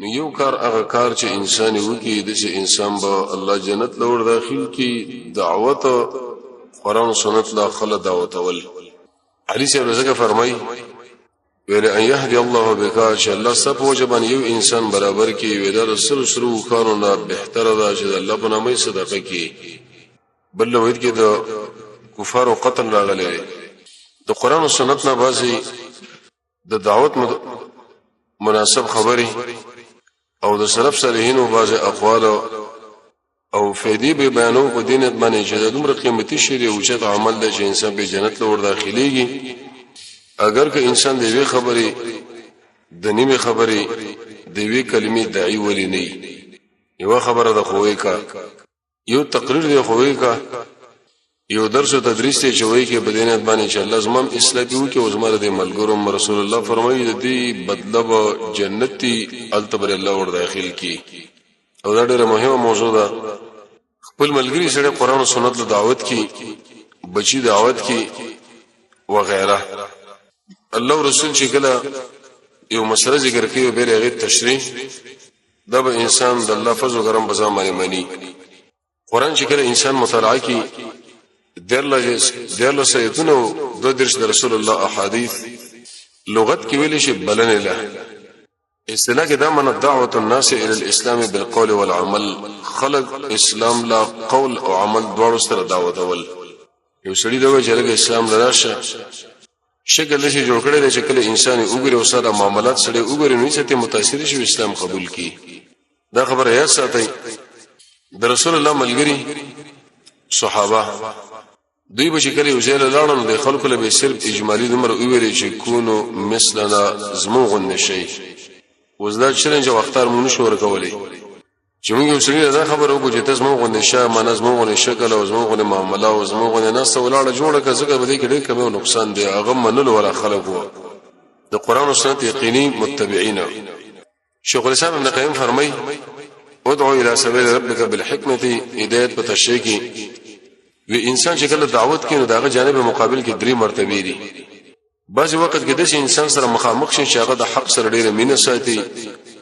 نو یو کار هغه کار چې انسان یې وکړي، داسې انسان به الله جنت له ور داخل کړي. دعوت، قرآن او سنت له خلک دعوتول. علي صاحب ځکه فرمایي، ویل ان يهدي الله بك، چې الله ستا په وجه باندې یو انسان برابر کړي، وی دا د سلو سرو اوښانو نه بهتره ده چې د الله په نامه یې صدقه کړي. بل روایت کې د کفارو قتل راغلی دی. د قرآن او سنت نه بعضې د دعوت مناسب خبرې او د سلف صالحینو بعضې اقوال او فیدې به بیانو په دې نیت باندې چې دا دومره قیمتي شی دی، اوچت عمل دی چې انسان په جنت له ور داخليږي. اگر که انسان د یوې خبرې، د نیمې خبرې، د یوې کلمې داعي ولې نه، یوه خبره د خوې کا، یو تقریر دی خوې کا، یو درس او تدریس دی چې وایي کې، په دې نیت باندې چې الله زما هم اصلاح پې وکړي او زما د دې ملګرو. رسول الله فرمایي، د دې بدله به جنت دي، هلته به الله ور داخل کړي. او دا ډېره مهمه موضوع ده. خپل ملګري سره قرآن او سنت له دعوت کی، بچی دعوت کی وغیرہ. الله رسول چې کله یو مسله ذکر کوي، به هغه تشریح، دا به انسان د الله فضل او کرم په ځان باندې مني. قرآن چې کله انسان مطالعه کی، 13 ایتونه، 32 د رسول الله احادیث. لغت کې ویل شي بلنه له، اصطلاح کې دا معنی دعوت الناس الى الاسلام بالقول والعمل، خلق اسلام لا قول او عمل دواړو سره دعوت ول. یو سړي دا وایي چې لکه اسلام لراشه، شکل داسې جوړ کړی دی چې کله انسان یې وګوري او سره معاملات سړی وګوري، نو یې متاثر شي، اسلام قبول کړي. دا خبره یاد ساتئ، د رسول الله ملګري صحابه دوی به چې کله یو ځای له لاړل، نو د خلکو له به صرف اجمالي دومره وویلې چې کونو مثلنا، زموږ غوندې شئ. اوس دا چلنج او اختار مونږ نشو ورکولی چې موږ یو سړي له دا خبره وکړو چې ته زموږ غوندې شه، معنا زموږ غوندې شکل او زموږ غوندې معامله او زموږ غوندې ناسته ولاړه جوړه کړه، ځکه په دې کې ډېر کمی او نقصان دی. هغه منلو والا خلک وو، د قرآن او سنت یقیني متبعین. شیخ الاسلام ابن قیم فرمای، ادعو الى سبیل ربک بالحکمت، هدایت په تشریح کې وی، انسان چې کله دعوت کوي، نو داغه جانب مقابل کې درې مرتبه دي. بعضی وخت کې داسې انسان سره مخامخ شي چې هغه د حق سره ډیره مینه ساتي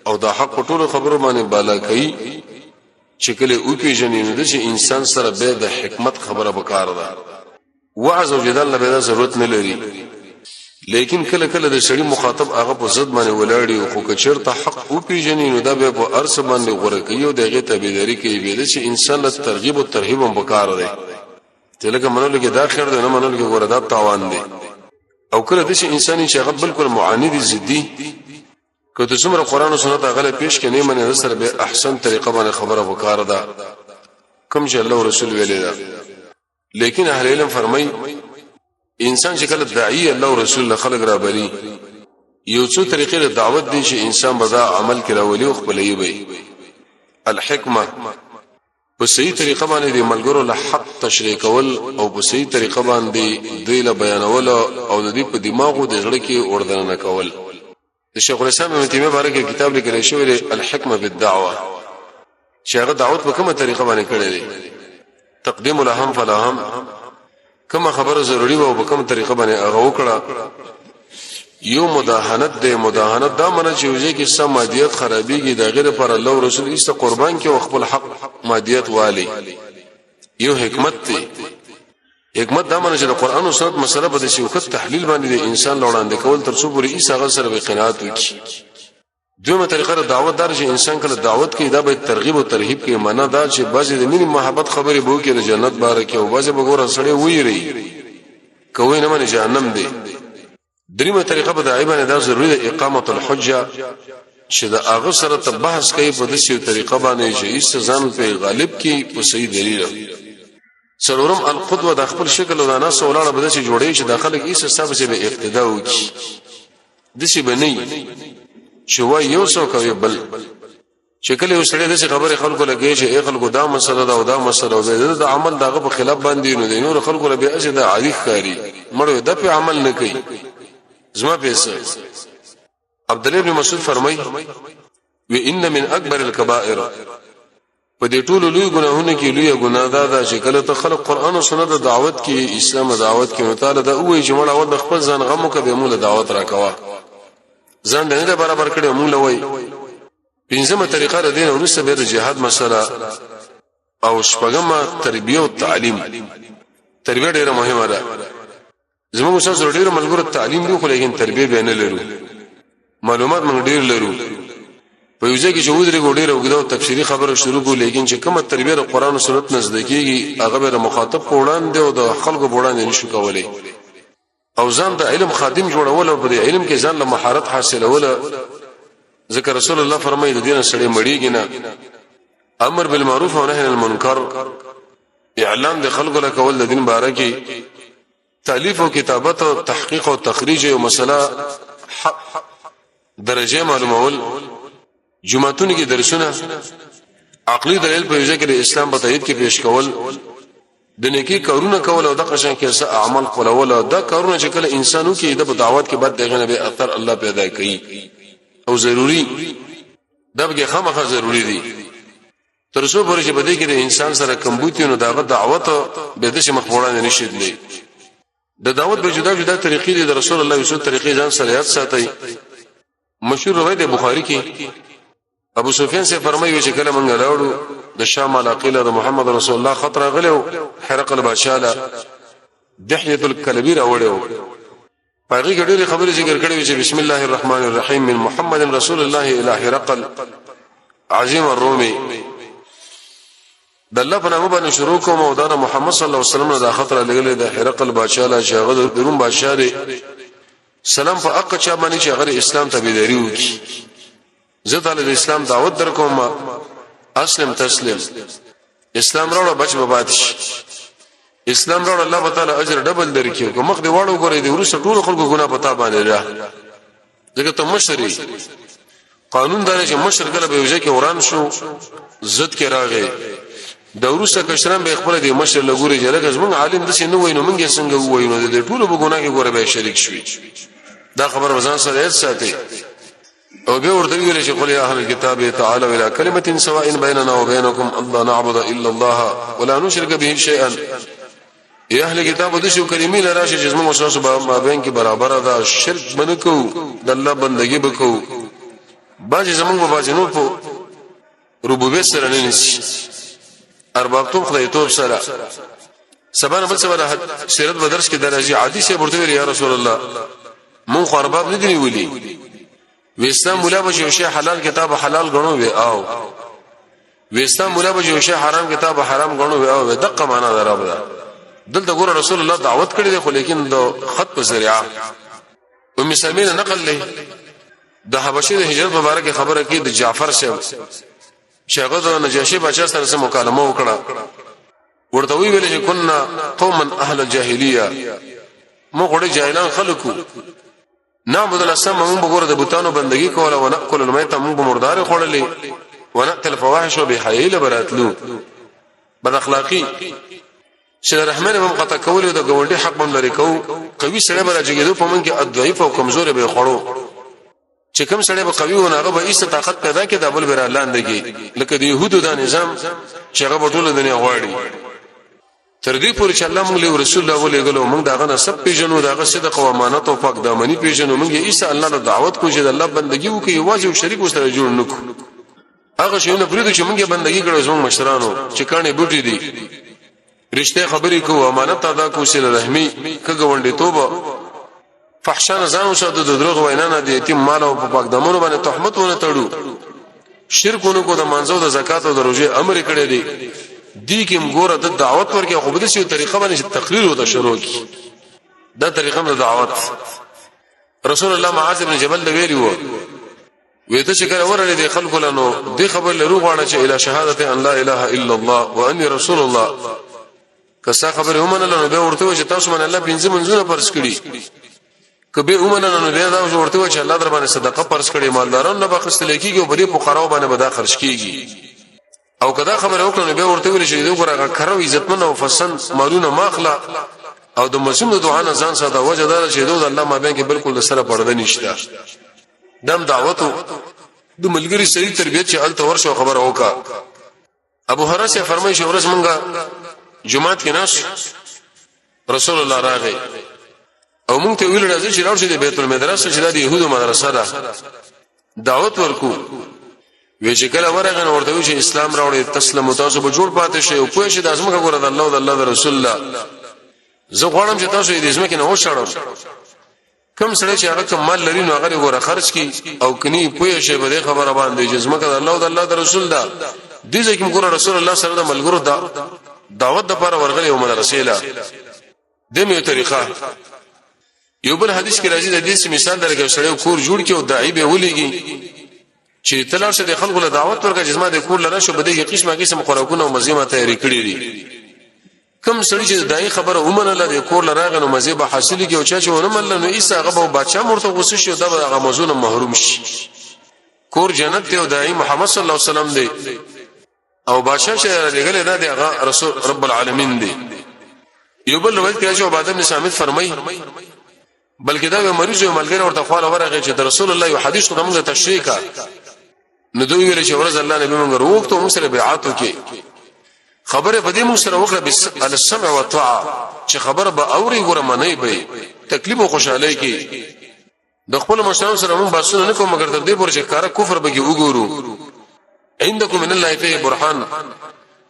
او د حق په ټولو خبرو باندې بالا کوي. چې کله او پیژنې، نو داسې انسان سره به د حکمت خبره وکړه ده، وعظ او جدال له به ضرورت نه لري. لیکن کله کله د سړي مخاطب هغه په ضد باندې ولاړی، خو که چیرته حق او پیژنې، نو دا به په ارس باندې غوړه کوي او دغه تابعداري کوي. به چې انسان له ترغیب او ترهیب هم پکار دی چې لکه منلو کې دا خیر دی، نه منلو کې ګوره دا تاوان دی. او کله داسې انسان چې هغه بالکل معاند، ضدي، که ته څومره قرآن او سنت هغه له پیش کې نه منې، سره به احسن طریقه باندې خبره وکاره ده، کوم چې الله او رسول ویلې ده. لیکن اهل علم فرمای، انسان چې کله داعی الله او رسول له خلق را بلی، یو څو طریقې د دعوت دي چې انسان به دا عمل کې راولي او خپلې وي. الحکمه، په صحیح طریقه باندې د ملګرو له حق تشریح کول او په صحیح طریقه باندې دوی له بیانول او د دې په دماغو د زړه کې وردننه کول. د شیخ الاسلام ابن تیمیه باره کې کتاب لیکل شوی دی، الحکمه بالدعوه، چې هغه دعوت په کومه طریقه باندې کړی دی، تقدیم الاهم فلاهم، کومه خبره ضروری و او په کومه طریقه باندې هغه وکړه. یو مداهنت دی. مداهنت دا معنی چې وځي کې سم مادیت خرابېږي، د غیر پر الله او رسول ایسته قربان کې او خپل حق مادیت والی. یو حکمت دی. حکمت دا معنی چې د قران او سنت مسله په دې وخت تحلیل باندې د انسان لوړاندې کول، تر څو پورې ایسه هغه سره به قناعت وکړي. دویمه طریقه د دعوت دار چې انسان کله دعوت کوي، دا به ترغیب او ترهیب کوي. معنا دا چې بعضې د مینې محبت خبرې به وکړي د جنت باره کې، او بعضې به ګوره سړی ویري کوي نه منې جهنم دی. دریمه طریقه په داعي باندې دا ضروري ده، اقامت الحجه، چې د هغه سره ته بحث کوي په داسې یو طریقه باندې چې هیڅ ځان په غالب کې په صحیح دلیل. څلورم القدوه، د خپل شکل او د ناس ولاړه به داسې جوړوي چې د خلک هیڅ حساب سره به اقتدا وکړي. داسې به نه چې وای یو څو کوي بل. چې کله یو سړی داسې خبرې خلکو لګي چې ای خلکو دا مسله ده او دا مسله او د عمل دغه په خلاف باندې، نو د نور خلکو له به اسې د عادي ښکاری مړو د په عمل نه کوي زما پیسې. عبد الله بن مسعود فرمای وی، ان من اکبر الكبائر، په دې ټولو لوی ګناهونو کې لوی ګناه دا ده چې کله ته خلک قرآن او سنت دعوت کې، اسلام دعوت کې، نو تعالی دا وایي چې مړ اول د خپل ځان غم وکړه، به موږ دعوت راکوا، ځان دې نه برابر کړی موږ لوي. پنځمه طریقه د دین وروسته به د جهاد مسله او شپږمه تربیه او تعلیم. تربیه ډیره مهمه ده. زموږ استاد سره ډیر ملګرو تعلیم دی، خو لیکن تربیه به نه لرو. معلومات موږ ډیر لرو، په یو ځای کې چې ودرېږو ډېره اوږده او تفصیلي خبره شروع کړو، لیکن چې کومه تربیه د قرآن او سنت نه زده کېږي هغه به د مخاطب په وړاندې او د خلکو په وړاندې نشو کولی. او ځان د علم خادم جوړول او په دې علم کې ځان له مهارت حاصلول، ځکه رسول الله فرمایي د دین سړی مړیږي نه. امر بالمعروف او نهی عن المنکر، اعلان د خلکو له کول د دین باره کې، تالیف او کتابت او تحقیق او تخریج یو مسله حق درجه معلومول، جمعتون کې درسونه، عقلي دلیل په ځای کې د اسلام په تایید کې پیش کول، د نیکی کارونه کول او د قشن کې څه اعمال خپلول. دا کارونه چې کله انسان وکړي د دعوت کې بعد دغه نه به اثر الله پیدا کوي. او ضروری دا به خامخا ضروری دي، تر څو پورې چې په دې کې د انسان سره کمبوتي نو داغه دعوت به د شي مخ وړاندې نشي تللی. د دعوت به جدا جدا طریقې دي، د رسول الله یو طریقې ځان سره یاد ساتي. مشهور روایت دی بخاری کې، ابو سفیان سے فرمایي چې کله مونږ لاړو د شام علاقې له، محمد رسول الله خطر غلو هرقل بادشاہ له دحیه الکلبی راوړیو، هغه کې ډېرې خبرې ذکر کړې چې بسم الله الرحمن الرحیم من محمد رسول الله الى هرقل عظیم الرومي. د الله په نامه باندې شروع کوم او دا د محمد صلی الله علیه وسلم د خطر لګلې د هرقل بادشاہ لا چې هغه د روم بادشاہ دی، سلام په حق چا باندې چې هغه اسلام ته بيداری وکي. زه تعالی د اسلام دعوت درکوم، اسلم تسلم، اسلام راوړه بچ به باد شي، اسلام راوړه الله تعالی اجر ډبل درکې. کو مخ دی واړو ګورې دی ورسره ټول خلکو ګناه پتا باندې را، ځکه ته مشري. قانون دا چې مشر کله به یو ځای کې وران شو، زد کې راغی، د وروسته کشران به خپل د مشر لګوري چې لکه زمونږ عالم داسې نه وایي نو مونږ یې څنګه ووایو، نو د ټولو په ګناه کې ګوره به شریک شوي. دا خبره ځان سره یاد ساتي. او به ورته ویل چې قل یا اهل الكتاب تعالوا الى كلمه سواء بيننا وبينكم ان لا نعبد الا الله ولا نشرك به شيئا. یا اهل کتاب د شو کلمې لرا چې زموږ سره په مابین کې برابر ده، شرک بنکو، د الله بندگی بکو، بعضی زمونږ په بعضی نور په ربوبیت سره نه نیسي، ارباب توب خدای توب سره. سبا نه بل سبا سیرت په درس کې درځي، عادي سي ورته ویل یا رسول الله مونږ خو ارباب نه دی نیولي، وی اسلام مولا به شي حلال کتاب حلال غنو، وی او وی اسلام مولا به شي حرام کتاب حرام غنو، وی او دقه معنا دراب ده. دلته ګور رسول الله دعوت کړی دی، خو لیکن د خط په ذریعہ. ام سلمې نقل لې د حبشې د هجرت مبارک خبره کې د جعفر صاحب چې هغه د نجاشي بادشاہ سره سم مکالمه وکړه، ورته وی ویل چې كنا قوما اهل الجاهلیه، موږ غړي جاهلان خلکو، نعبد الاصنام، موږ وګوره د بوتانو بندگی کوله، ونأکل المیت، موږ مردار خوړلې، ونأتي الفواحش وبحیل براتلو بد اخلاقی، چې رحمن هم قطع کول او د ګاونډي حق هم لري کو، قوي سړی به راجګېدو په من کې الضعیف او کمزوري به خوړو، چې کوم سړی به قوي ونه هغه به ایسته طاقت پیدا کړي، دا بل به را لاندې کی، لکه د يهودو دا نظام چې هغه به ټوله دنیا غواړي. تر دې پورې چې الله موږ له رسول الله ولېګلو، موږ داغه نسب پیژنو، داغه صدق او امانت او پاک دامنی پیژنو، موږ یې عیسی الله له دعوت کو چې د الله بندگی وکړي، یوازې او شریک وسره جوړ نکو. هغه شیونه پرېږدو چې موږ بندگی کړو زموږ مشرانو چې کانې بوټي دي، رښتیا خبرې کوو، امانت ادا کوو، صله رحمي که ګاونډیتوب، فحشا نه ځان وساتو، د دروغ وینا نه، د یتیم مال او په پاک دمنو باندې تهمت ونه تړو، شرک ونه کو، د مانځو د زکات او د روزې امر کړی دی. دی کې ګوره د دعوت ورکې خو به د سیو طریقه باندې تقریر وته شروع کی، دا طریقه د دعوت. رسول الله معاذ بن جبل د ویلی وو، وی ته چې کله ورغلې د خلکو لنو د خبر لرو غواړه چې اله شهادت ان لا اله الا الله واني رسول الله، که څه خبره ومنله نو به ورته چې تاسو من الله پنځه منځونه فرض کړي، که به ومنله نو بیا دا ورته چې الله در باندې صدقه فرض کړي، مالداران نه بخښل کیږي او بری فقراو باندې به دا خرج کیږي. او کدا خبره وکړه نو به ورته ویل چې دوی ګره کرو عزتمن او فسن مالونه ماخله او د مسلم د دعا نه ځان ساته، وجه دا چې دوی د الله مابین کې بالکل د سره پرده نشته. دم دعوتو د ملګری صحیح تربیت چې الته ورشو خبره وکا. ابو هرره سے فرمایي چې ورځ مونږه جمعات کې ناس، رسول الله راغی او مونږ ته ویل راځي چې راوړ شي د بیت المدرسه چې د يهودو مدرسه ده، دعوت ورکو. وی چې کله ورغه نو ورته چې اسلام راوړي تسلم تاسو به جوړ پاتې شئ او پوه شئ د ازمکه ګوره د الله او د الله د رسول الله. زه غواړم چې تاسو یې د ازمکه نه وشړم. کم سړی چې هغه کوم مال لري نو هغه ګوره خرج کی او کني پوه شي په دې خبره باندې چې ازمکه د الله او د الله د رسول ده. دې ځکه ګوره رسول الله صلی الله علیه وسلم ملګرو دا دعوت د لپاره ورغلی او مدرسې له دمه یو طریقه. یو بل حدیث کې راځي د دې مثال درکې سړی کور جوړ کی او داعی به ولېږي چې تلار شه د خلکو له دعوت ورکړه چې زما د کور لره شو بده کې قسمه قسم خوراکونه او مزه تیاری کړې دي. کم سړی چې دای خبره ومنله د کور لراغ نو مزه به حاصل کی او چا چې ونه منله نو ایسه هغه به بادشاہ مرته غوسه شي او دا به هغه مزونه محروم شي. کور جنت دی او دای محمد صلی الله علیه وسلم دی او بادشاہ چې لګلې دا دی هغه رسول رب العالمین دی. یو بل روایت کې چې عباده بن صامت فرمایي، بلکې دا یو مریض یو ملګری ورته خواله ورغی چې د رسول الله یو حدیث خو موږ تشریح کا. نو دوی ویل چې ورځ الله نبی موږ وروغتو، موږ سره بیعت وکي، خبره په دې موږ سره وکړه بس السمع والطاعه، چې خبره به اوري ګوره منی به تکلیف او خوشحالي کې د خپل مشرانو سره موږ بحثونه نه کوو، مګر تر دې پورې چې ښکاره کفر به کې وګورو. عندكم من الله فيه برهان،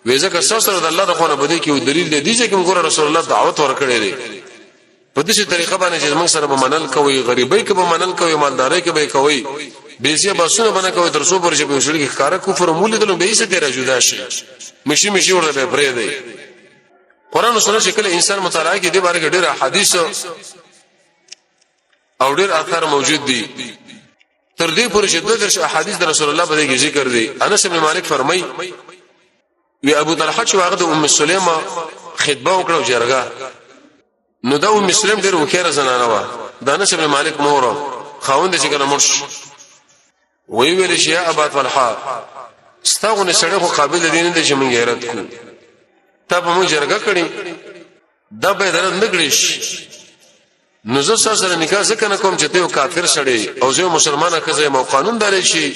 وې ځکه سره د الله د خونه بده کې دلیل دی. دي چې کوم ګور رسول الله دعوت ورکړي دی په دې طریقه باندې چې موږ سره به منل کوي، غریبۍ کې به منل کوي، مالدارۍ کې به کوي، بیزی باسونه باندې کوي، تر څو پورې چې په شری کې ښکاره کفر مولې دلو به یې ستې جدا شي، مشي مشي ورته به پرې دی. قرآن او سنت چې کله انسان مطالعه کوي، دې باره کې ډېر حدیث او ډېر اثار موجود دي. تر دې پورې چې د درش احادیث د رسول الله په دې کې ذکر دي. انس بن مالک فرمایي، وی ابو طلحه چې هغه د ام سلیمه خطبه وکړه جرګه، نو دا ام سلیم ډېر وخیره زنانه وه، د انس بن مالک مور، خاوند چې کله مړ شو، وی ویل چې یا ابا طلحه، ستاغونه سړی خو قابل دی نه دی چې مونږ غیرت کو، تا په مونږ جرګه کړي، دا به درد نه کړی شي. نو زه سره نکاح ځکه نه کوم چې ته یو کافر سړی او زه مسلمانه ښځه یم او قانون داري شي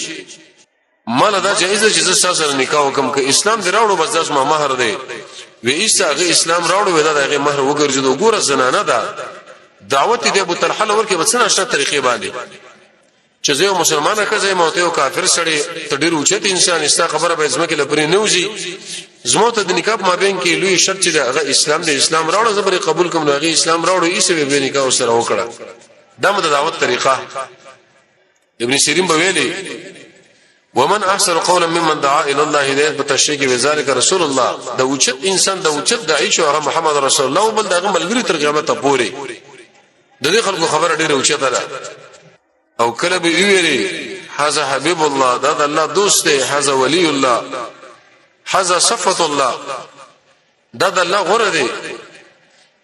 مال دا جایز ده چې زه تاسو سره نکاح وکم، که اسلام دی راوړو بس داس ما مہر دی. وی ایسا هغه اسلام راوړو، وی دا هغه مہر وګرځیدو. ګوره زنانه ده، دعوت دی ابو طلحه لور کې بسنه آشنا طریقې باندې چې زه یو مسلمان ښځه یم او ته یو کافر سړی، ته ډیر اوچت انسان، ستا خبره به ځمکې لپاره نه وځي. زما ته د نکاح په مابین کې لوی شرط چې هغه اسلام دی، اسلام راوړو زه به قبول کوم. هغه اسلام راوړو، ایسه به نکاح سره وکړه. دا مو د دعوت طریقه. ابن سیرین به ویلي، ومن احسن قولا ممن دعا الى الله هدایت په تشریح کې وزارک رسول الله، د اوچت انسان د اوچت داعی شو هغه محمد رسول الله او بل دغه ملګری تر قیامت پورې. د دې خلکو خبره ډیره اوچته ده. او کله به ویلي، هذا حبیب الله، دا د الله دوست دی، هذا ولی الله، هذا صفت الله، دا د الله غره دی،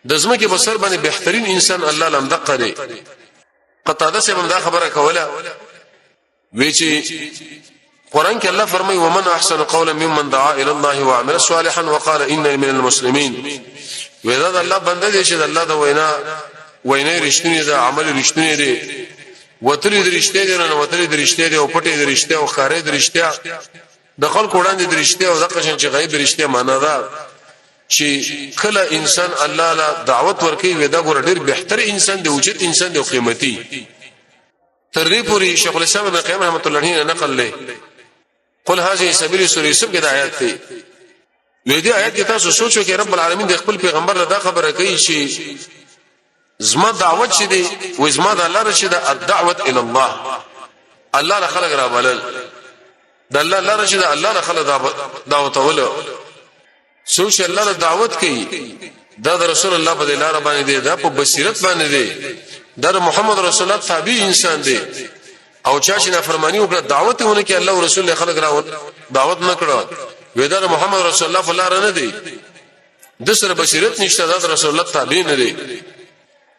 د زمکه په سر باندې بهترین انسان الله لم دقه دی. قتاده صاحب دا خبره کوله، وی چې قران کې الله فرمایي، ومن احسن قولا ممن دعا الى الله وعمل صالحا وقال انني من المسلمين. ودا د الله بنده دی چې د الله د وینا وینا رښتینی ده، عمل رښتینی دی، وتلی د رښتیا دی نه وتلی د رښتیا دی، او پټې د رښتیا او ښکارې د رښتیا، د خلکو وړاندې د رښتیا او د قشن چې غیب رښتیا معنا ده چې کله انسان الله لا دعوت ورکوي، ودا ګور ډیر بهتر انسان دی، اوچت انسان دی او قیمتي. تر دې پورې شیخ الاسلام ابن قیم رحمت الله علیه نقل لې، قل هذه سبیل، سورې یوسف کې د آیات دی. وې دې آیات کې تاسو سوچو کې رب العالمین د خپل پیغمبر له دا خبره کوي چې زما دعوت چې دی و زما د الله رشد الدعوت الى الله، الله له خلق را بلل، د الله لاره چې د الله له خلق دعوت ول. څوک چې الله له دعوت کوي، دا د رسول الله په لار باندې دی، دا په بصیرت باندې دی، دا د محمد رسول الله تابع انسان دی. او چا چې نافرمانی وکړه، دعوت ونه کې، الله او رسول له خلق را دعوت نه کړه، وې دا د محمد رسول الله په لار نه دی، د سره بصیرت نشته، دا د رسول الله تابع نه دی.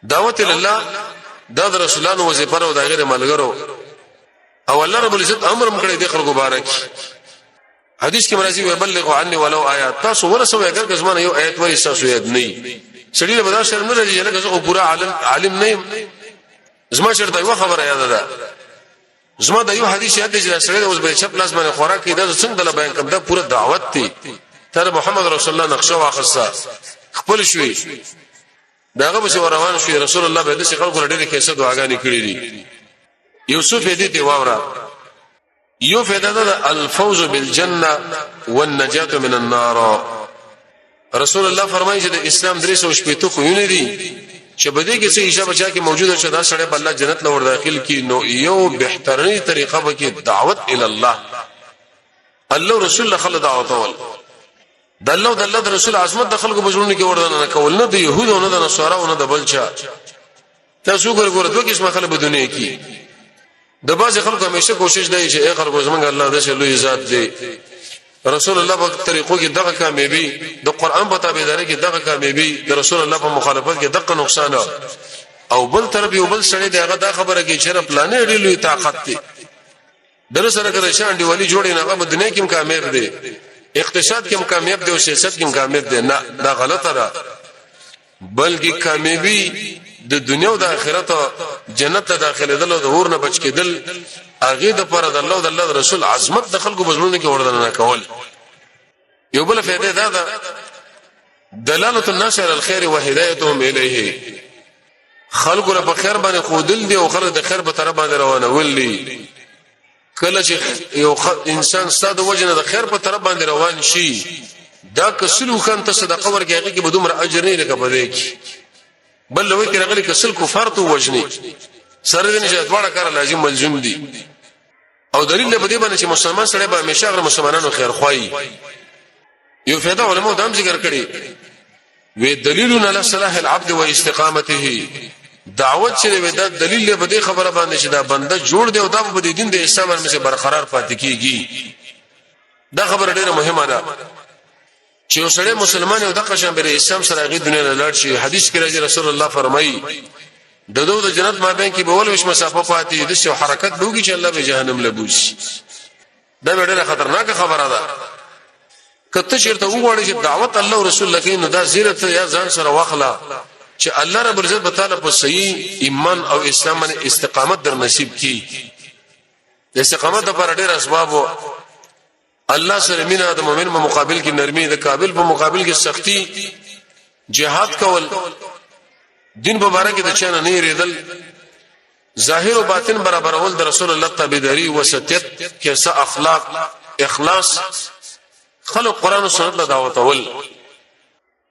دعوت الله دا د رسولانو وظیفه او د غیر ملګرو، او الله رب العزت امر مکړی د خلکو مبارک. حدیث کې مرضی، وبلغ عني ولو آیات، تاسو ورسوي اگر که زمانه یو آیت وایي تاسو یاد نه سړي له بدا شرم نه راځي، لکه زه پورا عالم عالم نه یم، زما چرته یو خبره یاد ده، زما د یو حدیث یاد دی چې سړی اوس به چپ لاس باندې خوراک کوي، دا څنګه د بیان کوم؟ دا پورا دعوت دی. تر محمد رسول الله نقشه واخسته خپل شوي، داغه به روان شوي. رسول الله به د خلکو ډېرې کیسه دعاګانې کړې دي. یوسف دې ته واوره. یو فائدہ ده الفوز بالجنه والنجاة من النار. رسول الله فرمایي چې د اسلام 360 خوونه دي چې بده کې څه ایشا بچا کې موجوده شه، دا سړی په الله جنت لور داخل کی. نو یو بهترینی طریقه به کې دعوت ال الله، الله رسول الله خلک دعوت ول، د الله او د الله د رسول عظمت د خلکو په زړونو کې وردن نه کول، نه د يهودو، نه د نصارا، نه د بل چا. تاسو ګور ګور دوه قسمه خلک په دنیا کې. د بعض خلکو همیشه کوشش دی چې ای خلکو، زمونږ الله د لوی ذات دی، رسول الله په طریقو کې دغه کامیابی، د قران په تابعداري کې دغه کامیابی، د رسول الله په مخالفت کې دغه نقصان. او بل طرف یو بل سړی دی، هغه دا خبره کوي چې پلانې ډېر لوی طاقت دی، در سره کړه شان دی ولی جوړې نه، هغه په دنیا کې هم کامیاب دی، اقتصاد کې هم کامیاب دی او سیاست کې هم کامیاب دی. نه، دا غلطه ده، بلکې کامیابی د دنیا او د آخرت جنت ته داخليدل او د اور نه بچ کېدل، هغه د پر د الله او د الله رسول عظمت د خلکو په زړونو کې وردن نه کول. یو بل فائدہ دا ده، دلالت الناس على الخير وهدايتهم اليه. خلکو له په خیر باندې خودل دي او خلک د خیر په طرف باندې روانول دي. کله چې یو انسان ستاسو د وجنه د خیر په طرف باندې روان شي، دا کسلو خان ته صدقه ورکړي، هغه کې به دومره اجر نه لکه پدې کې بل لوي کې راغلي کسل کفار ته وجني سره دې نه. دواړه کار لازم ملزوم دي. او دلیل په دې باندې چې مسلمان سره به همیشه غیر مسلمانانو خیر خوایي. یو فائدہ علماء دام ذکر کړي وی دلیل علی صلاح العبد و استقامته. دعوت چې وی دا دلیل په دې خبره باندې چې دا بنده جوړ دی او دا په دې دین د اسلام باندې برقرار پاتې کیږي. دا خبره ډیره مهمه ده چې یو سړی مسلمان او د قشان بر اسلام سره غي دنیا نه لاړ شي. حدیث کې راځي، رسول الله فرمایي د دوه د جنت مابین کې به ول وش مسافه پاتې، د څه حرکت لوګي چې الله به جهنم لبوس. دا ډېره خطرناکه خبره ده. کته چیرته وغواړي چې دعوت الله او رسول لکه، نو دا زیرت یا ځان سره واخلا چې الله رب العزت به تعالی په صحیح ایمان او اسلام باندې استقامت در نصیب کړي. د استقامت لپاره ډېر اسباب، الله سره مینا، د مؤمن په مقابل کې نرمي، د قابل په مقابل کې سختی، جهاد کول، دین په باره کې د چانه نه ریدل، ظاهر او باطن برابرول، د رسول الله تابعداري، وسطیت، کیسه اخلاق، اخلاص، خلق قران او سنت له دعوت ول.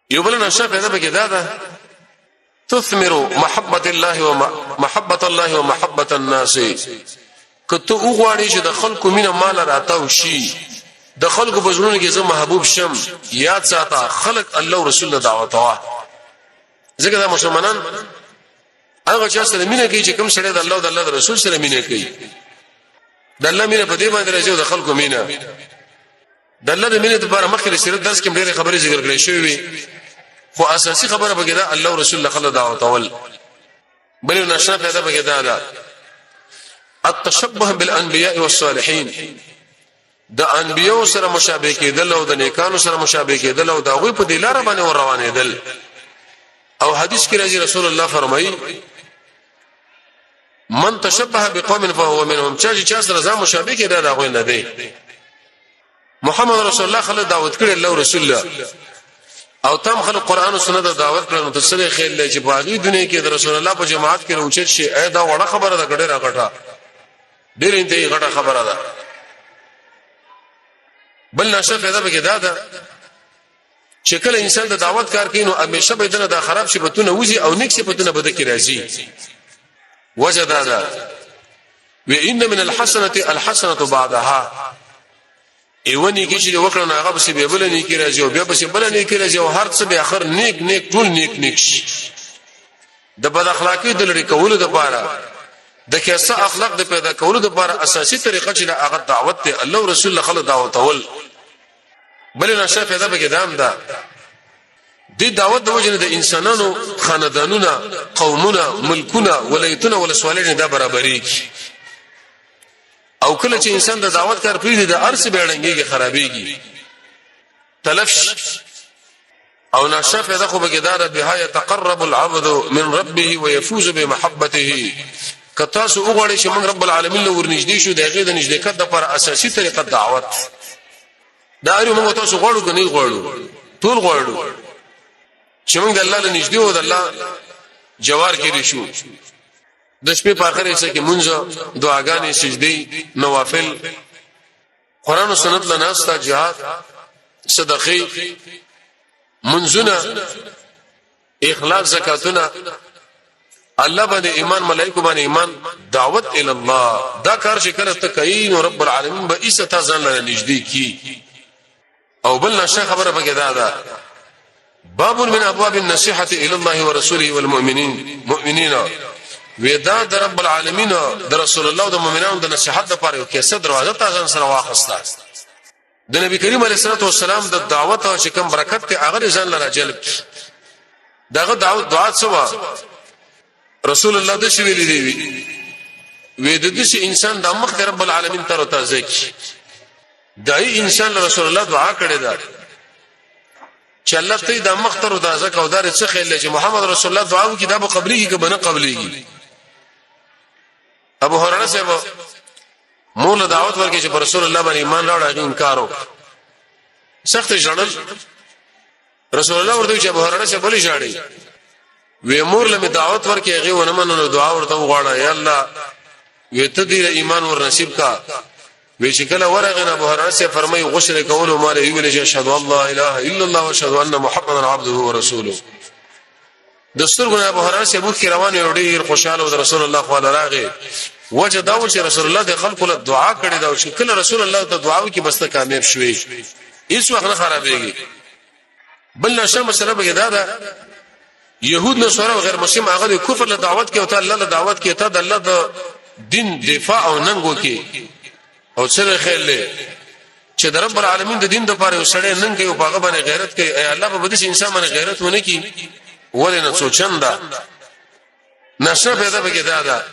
یو بل نشه پیدا پکې دا ده، تثمر محبت الله ومحبت الله ومحبت الناس. کته وغواړي چې د خلکو مینه مال راتاو شي، د خلکو په زړونو کې زه محبوب شم، یاد ساته خلق الله او رسول دعوت وا. ځکه دا مسلمانان هغه چا سره مینه کوي چې کوم سره د الله او د الله رسول سره مینه کوي. د الله مینه په دې باندې راځي او د خلکو مینه د الله د مینې لپاره. مخکې د سیرت درس کې ډېرې خبرې ذکر کړې شوې وي، خو اساسي خبره پکې ده الله او رسول الله خلک دعوت اول. بل نشنه پیدا پکې ده ده التشبه بالانبیاء والصالحین. د انبیو سره مشابه کېدل او د نیکانو سره مشابه کېدل او د هغوی په دلاره باندې ور روانېدل. او حدیث کې راځي، رسول الله فرمایي من تشبه بقوم فهو منهم. چا چې چا سره ځان مشابه کړي، دا هغوی نه دی. محمد رسول الله خلک دعوت کړي الله رسول الله او تم خلک قران او سنت دعوت کړي، نو تسلی خیر لې چې باغی دنیا کې د رسول الله په جماعت کې روچت شي. اې دا وړه خبره ده کړه راغټه، ډېر انتهایی غټه خبره ده. بل نشه پیدا بګی دا ده چې کله انسان د دعوت کار کوي، نو همیشه به دنه د خراب صفاتونه وځي او نیک صفاتونه به د کې راځي. وجه دا ده و ان من الحسنه الحسنه بعدها. ایونی کې چې وکړه، نو هغه پسې به بل نیکی راځي او بیا پسې بل نیکی راځي او هر څه به اخر نیک نیک ټول نیک نیک شي. د بد اخلاقی د لري کولو لپاره، د کیسه اخلاق د پیدا کولو لپاره اساسي طریقه چې هغه دعوت ته الله رسول الله خلک دعوت اول. بل نشه پیدا به دام ده، د دعوت د وجنه د انسانانو خاندانونه، قومونه، ملکونه، ولایتونه، ولسوالۍ نه دا برابرېږي. او کله چې انسان د دعوت کار پریږدي، د ارس بیړنګيږي، خرابېږي، تلف. او نشه پیدا خو به دار بها يتقرب العبد من ربه ويفوز بمحبته. که تاسو وغواړئ چې موږ رب العالمین له ورنږدې شو، د هغې د نږدېکت لپاره اساسي طریقه دعوت. دا اړو موږ تاسو غواړو که نه غواړو؟ ټول غواړو چې موږ د الله له نږدې او د الله جوار کې شو. د شپې په اخر حصہ کې مونږ، دعاګانې، سجدي، نوافل. قران او سنت لناستا، جهاد، صدقې، منځونه، اخلاص، زکاتونه، الله باندې ایمان، ملائکه باندې ایمان، دعوت ال الله، دا کار چې کله ته کوي نو رب العالمین به ایسه تا ځان له نږدې کی. او بل نشه خبره پکې دا ده، باب من ابواب النصيحه الى الله ورسوله والمؤمنين مؤمنین. ودا د رب العالمین، د رسول الله، د مؤمنانو د نصيحت لپاره یو کیسه دروازه تا ځان سره واخسته. د نبی کریم علیه الصلاه والسلام د دعوت او چې کوم برکت ته هغه ځان لره جلب کی. دغه دعوت دعا څه وا رسول الله د شي ویلي دی، وی د دې انسان د مخ رب العالمین تر تازه کی. دای انسان رسول الله دعا کړې ده چې الله ته د مخ تر تازه کو. دار څه خیال چې محمد رسول الله دعا وکي، دا به قبليږي که نه قبليږي؟ ابو هريره صاحب مور له دعوت ورکړي چې رسول الله باندې ایمان راوړ، هغه انکار وکړ، سخت ژړل. رسول الله ورته چې ابو هريره صاحب ولې ژاړي؟ وی مور له دعوت ورکړي، هغه ونه منلو، دعا ورته وغواړه، یا الله وی ته دې ایمان ور نصیب کا. وی چې کله ورغه نه، ابو هريره صاحب فرمایي، غسل کولو مال ویل چې اشهد الله اله الا الله واشهد ان محمدا عبده ورسوله. د سترګو نه ابو هريره صاحب کې روان یو، ډیر خوشاله، او رسول الله خو راغی. وجه دا و چې رسول الله د خلکو له دعا کړې دا، چې کله رسول الله ته دعا وکي بس ته کامیاب شوي، هیڅ وخت نه خرابېږي. بل نشه مسله به دا ده، يهود، نصارا او غیر مسلم هغه د کفر له دعوت کې او ته الله له دعوت کې، ته د الله د دین دفاع او ننګ وکي. او څه خیر له چې د رب العالمین د دین د پاره یو سړی نن کوي او هغه باندې غیرت کوي، ای الله په دې انسان باندې غیرت ونه کی؟ ولې نه؟ سوچنده نشه پیدا بګی دا ده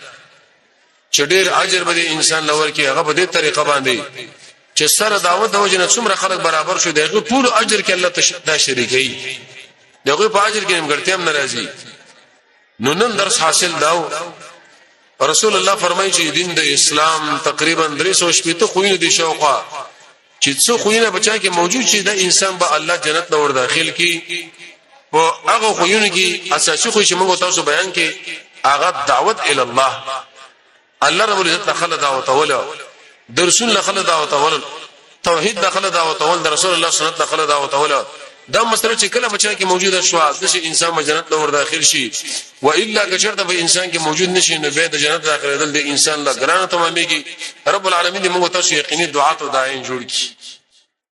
چې ډیر اجر به انسان لور کې هغه په دې طریقه باندې چې سره دعوت د وجه نه څومره خلک برابر شو، دغه ټول اجر کې الله دا شریکي، دغه په اجر کې نیمګړتیا هم ناراضي. نو نن درس حاصل داو، رسول الله فرمایي چې دین د اسلام تقریبا 360 خوینه دي، شوقا چې څو خوینه بچا کې موجود شي، د انسان به الله جنت ته ور داخل کی. په هغه خوینو کې اساسي خو چې موږ تاسو بیان کې هغه دعوت ال الله، الله رب العزت له دعوت ولا درسون له دعوت ول، توحید له دعوت ول، د رسول الله سنت له دعوت ول. دا مسله چې کله بچا کې موجوده شو، د انسان په جنت له ور داخل شي. و الا کچرته به انسان کې موجود نشي، نو به د جنت داخلېدل د انسان له ګرانه تمامېږي. رب العالمین دې موږ تاسو یقیني دعا ته داین جوړ کړي.